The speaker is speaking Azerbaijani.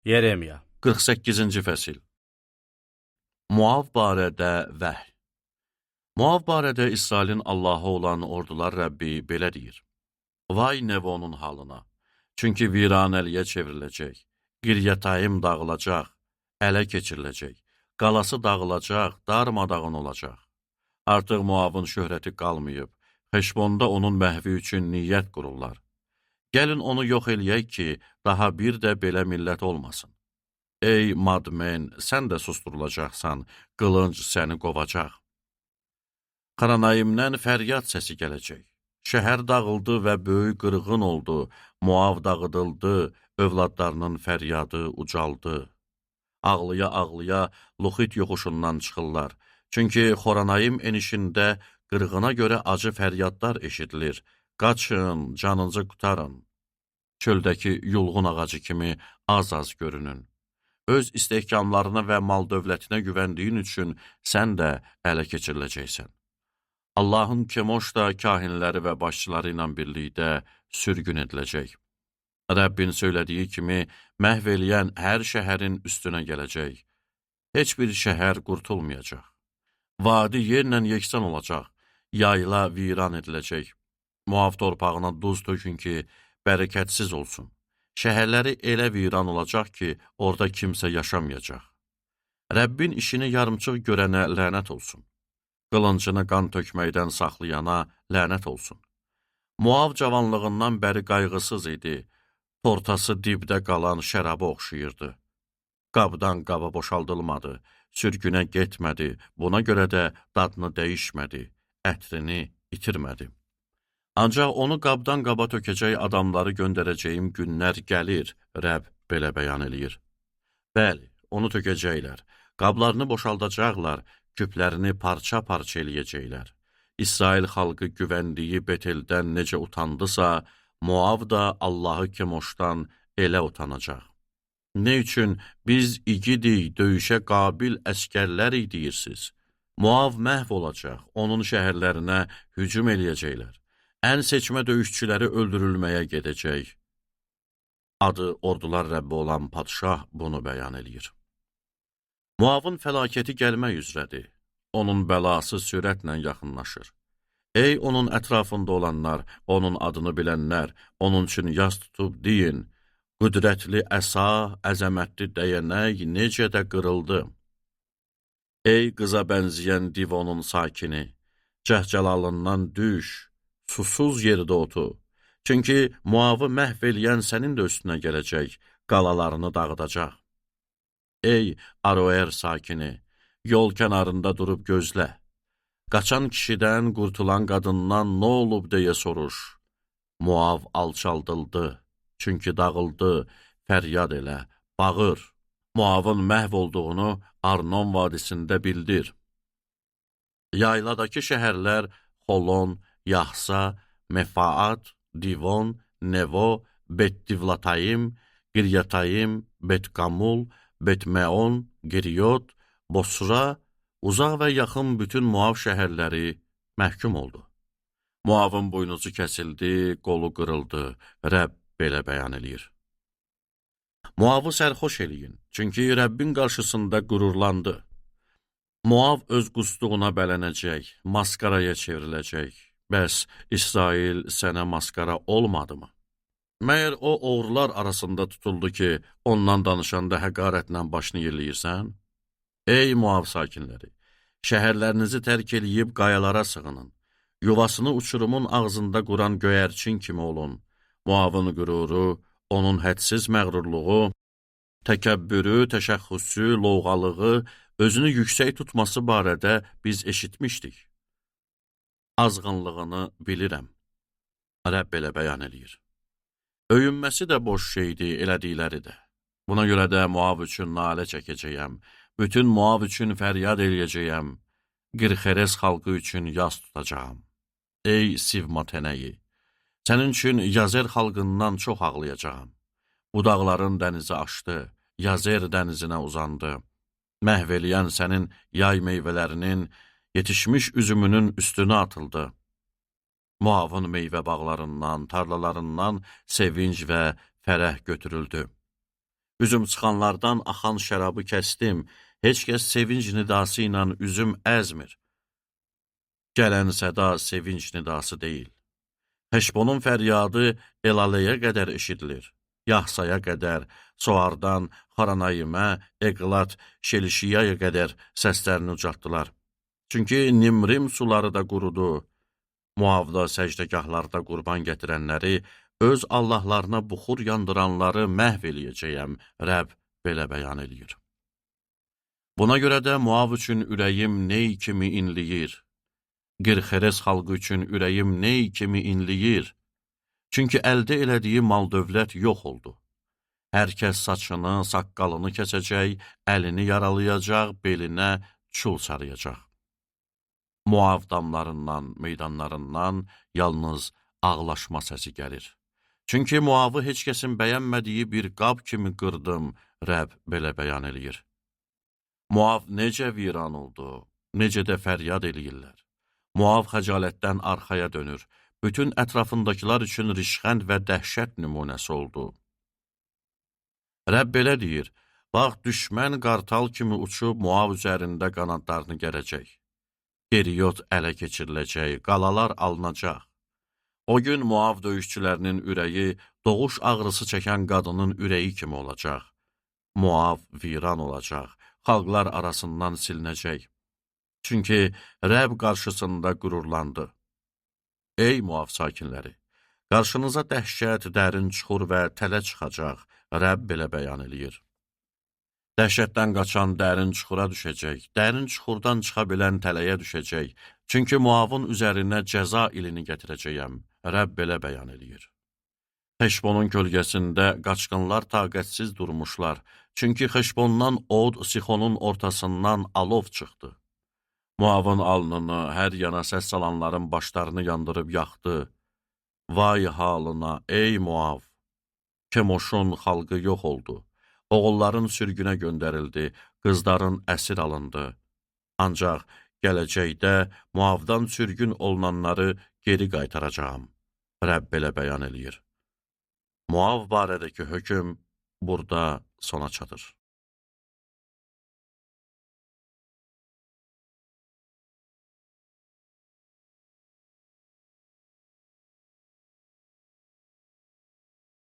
Yeremiya 48-ci fəsil. Muav barədə vəhy. Muav barədə İsrailin Allahı olan ordular Rəbbi belə deyir: Vay Nevonun halına! Çünki viranəliyə çevriləcək, Qiryətayim dağılacaq, ələ keçiriləcək, qalası dağılacaq, darmadağın olacaq. Artıq Muavın şöhrəti qalmayıb, Xeşbonda onun məhvi üçün niyyət qururlar. Gəlin onu yox eləyək ki, daha bir də belə millət olmasın. Ey Madmen, sən də susturulacaqsan, qılınc səni qovacaq. Xaranaimdən fəryad səsi gələcək. Şəhər dağıldı və böyük qırğın oldu, Muav dağıdıldı, övladlarının fəryadı ucaldı. Ağlaya-ağlaya Luxit yoxuşundan çıxırlar. Çünki Xoranaim enişində qırğına görə acı fəryadlar eşidilir. Qaçın, canınızı qurtarın. Çöldəki yulğun ağacı kimi az-az görünün. Öz istehkamlarına və mal-dövlətinə güvəndiyin üçün sən də ələ keçiriləcəksən. Allahın Kemoş da kahinləri və başçıları ilə birlikdə sürgün ediləcək. Rəbbin söylədiyi kimi məhv eləyən hər şəhərin üstünə gələcək. Heç bir şəhər qurtulmayacaq. Vadi yerlə yeksan olacaq, yayla viran ediləcək. Muav torpağına duz tökün ki, bərəkətsiz olsun. Şəhərləri elə viran olacaq ki, orada kimsə yaşamayacaq. Rəbbin işini yarımçıq görənə lənət olsun. Qılıncını qan tökməkdən saxlayana lənət olsun. Muav cavanlığından bəri qayğısız idi. Tortası dibdə qalan şəraba oxşayırdı. Qabdan qaba boşaldılmadı, sürgünə getmədi, buna görə də dadını dəyişmədi, ətrini itirmədi. Ancaq onu qabdan qaba tökəcək adamları göndərəcəyim günlər gəlir, Rəbb belə bəyan eləyir. Bəli, onu tökəcəklər, qablarını boşaldacaqlar, küplərini parça-parça eləyəcəklər. İsrail xalqı güvəndiyi Beteldən necə utandısa, Muav da Allahı Kemoşdan elə utanacaq. Nə üçün biz igidik, döyüşə qabil əskərlərik deyirsiniz? Muav məhv olacaq, onun şəhərlərinə hücum eləyəcəklər. Ən seçmə döyüşçüləri öldürülməyə gedəcək. Adı ordular Rəbbi olan padşah bunu bəyan eləyir. Muavın fəlakəti gəlmək üzrədir. Onun bəlası sürətlə yaxınlaşır. Ey onun ətrafında olanlar, onun adını bilənlər, onun üçün yas tutub deyin: qüdrətli əsa, əzəmətli dəyənək necə də qırıldı. Ey qıza bənzəyən Divonun sakini, cəhcəlalından düş, susuz yerdə otu. Çünki Muavı məhv eləyən sənin də üstünə gələcək, qalalarını dağıdacaq. Ey Aroer sakini, yol kənarında durub gözlə. Qaçan kişidən, qurtulan qadından nə olub deyə soruş. Muav alçaldıldı, çünki dağıldı, fəryad elə, bağır. Muavın məhv olduğunu Arnon vadisində bildir. Yayladakı şəhərlər Xolon, Yahsa, Mefaat, Divon, Nevo, Bet-Divlatayim, Qiryatayim, Bet-Qamul, Bet-Meon, Giryot, Bosra, uzaq və yaxın bütün Muav şəhərləri məhkum oldu. Muavın buynuzu kəsildi, qolu qırıldı. Rəbb belə bəyan eləyir. Muavı sərxoş eləyin, çünki Rəbbin qarşısında qürurlandı. Muav öz qusduğuna bələnəcək, maskaraya çevriləcək. Bəs İsrail sənə maskara olmadı mı? Məyər o oğrular arasında tutuldu ki, ondan danışanda həqarətlə başını yerləyirsən? Ey Muav sakinləri, şəhərlərinizi tərk eləyib qayalara sığının. Yuvasını uçurumun ağzında quran göyərçin kimi olun. Muavın qüruru, onun hədsiz məğrurluğu, təkəbbürü, təşəxxüsü, lovğalığı, özünü yüksək tutması barədə biz eşitmişdik. Azğınlığını bilirəm. Rəbb belə bəyan eləyir. Öyünməsi də boş şeydir, elədikləri də. Buna görə də Muav üçün nalə çəkəcəyəm, bütün Muav üçün fəryad eləyəcəyəm, Qirxeres xalqı üçün yas tutacağam. Ey Sivma tənəyi, sənin üçün Yazer xalqından çox ağlayacağam. Budaqların dənizi aşdı, Yazer dənizinə uzandı. Məhv eləyən sənin yay meyvələrinin, yetişmiş üzümünün üstünə atıldı. Muavın meyvə bağlarından, tarlalarından sevinc və fərəh götürüldü. Üzüm çıxanlardan axan şərabı kəsdim. Heç kəs sevinc nidası ilə üzüm əzmir. Gələn səda sevinc nidası deyil. Heşbonun fəryadı Elaleyə qədər eşidilir. Yahsaya qədər, Soardan Xaranayimə, Eqlat, Şelişiyaya qədər səslərini ucaltdılar. Çünki Nimrim suları da qurudu. Muavda səcdəgahlarda qurban gətirənləri, öz allahlarına buxur yandıranları məhv eləyəcəyəm, Rəbb belə bəyan eləyir. Buna görə də Muav üçün ürəyim ney kimi inliyir. Qirxeres xalqı üçün ürəyim ney kimi inliyir. Çünki əldə elədiyi mal-dövlət yox oldu. Hər kəs saçını, saqqalını kəsəcək, əlini yaralayacaq, belinə çul sarıyacaq. Muav damlarından, meydanlarından yalnız ağlaşma səsi gəlir. Çünki Muavı heç kəsin bəyənmədiyi bir qab kimi qırdım, Rəbb belə bəyan eləyir. Muav necə viran oldu, necə də fəryad eləyirlər. Muav xəcalətdən arxaya dönür, bütün ətrafındakılar üçün rişxənd və dəhşət nümunəsi oldu. Rəbb belə deyir, bax, düşmən qartal kimi uçub Muav üzərində qanadlarını gərəcək. Geriyot ələ keçiriləcək, qalalar alınacaq. O gün Muav döyüşçülərinin ürəyi doğuş ağrısı çəkən qadının ürəyi kimi olacaq. Muav viran olacaq, xalqlar arasından silinəcək. Çünki Rəbb qarşısında qürurlandı. Ey Muav sakinləri, qarşınıza dəhşət, dərin çuxur və tələ çıxacaq, Rəbb belə bəyan eləyir. Dəhşətdən qaçan dərin çuxura düşəcək, dərin çuxurdan çıxa bilən tələyə düşəcək. Çünki Muavın üzərinə cəza ilini gətirəcəyəm, Rəbb belə bəyan eləyir. Xeşbonun kölgəsində qaçqınlar taqətsiz durmuşlar. Çünki Xeşbondan od, Sixonun ortasından alov çıxdı. Muavın alnını, hər yana səs salanların başlarını yandırıb yaxdı. Vay halına, ey Muav! Kemoşun xalqı yox oldu. Oğulların sürgünə göndərildi, qızların əsir alındı. Ancaq gələcəkdə Muavdan sürgün olunanları geri qaytaracağam. Rəbb belə bəyan eləyir. Muav barədəki hökm burada sona çatır.